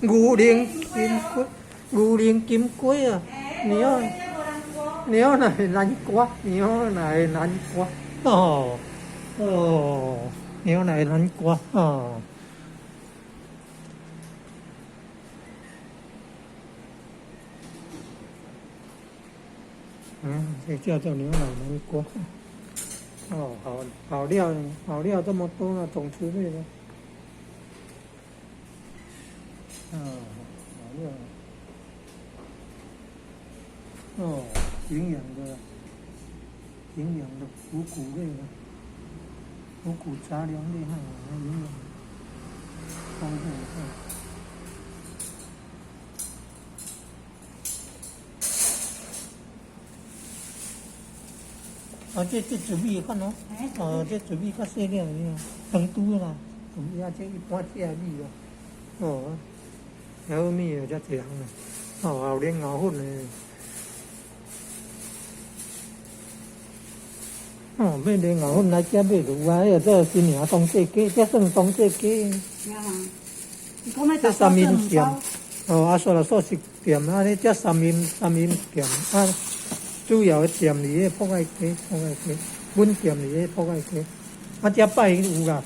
牛奶金龜，牛奶金龜啊！牛牛奶南瓜，牛奶南瓜，哦哦，牛奶南瓜哦。嗯，這叫做牛奶南瓜。哦，好好料，好料這麼多啊，種子類的。哦，好料。哦，營養的，營養的五穀類的，五穀雜糧類哈，營養豐富哈。啊，這糯米看哦，哦，這糯米較細粒，長拄啦，毋是啊，這一般食的米啊，哦，小米就遮濟項啦，哦，有蓮藕粉的。哦，買蓮藕粉來遮買就有啊，彼個做新娘當做雞，這算當做雞。這三明店，哦，啊，煞來素食店啊，你這三明店啊，主要的店佇彼個博愛街，博愛街，本店佇彼個博愛街，啊，這拜有啦，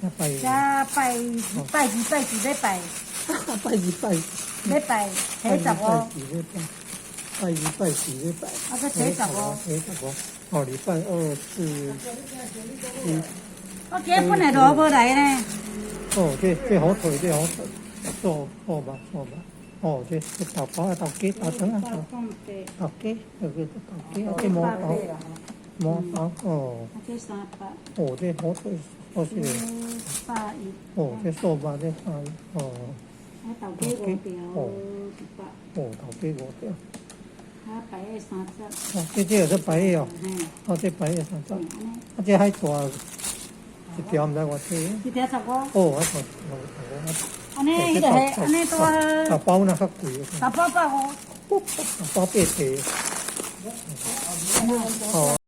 這拜有。這拜拜二拜四欲拜。拜二拜。欲拜初十五。拜二拜四欲拜。啊，閣初十五。初十五。哦，禮拜二四七。我今日本來都無來呢。哦，這火腿，這火腿，素素吧，素吧。哦，這豆包啊，豆雞，豆腸啊，豆雞，這個豆雞啊，這毛豆，毛豆，哦。這三百。哦，這火腿，好食。百一。哦，這素肉，這百一，哦。啊，豆雞五條，一百。哦，豆雞五條。啊，白的三十。哦，這有這白的哦。哦，這白的三十。啊，這海帶一條毋知偌濟。一條十五。哦，啊，十五。按呢，彼個係按呢多。大包若較貴。大包百五。大包八塊。哦。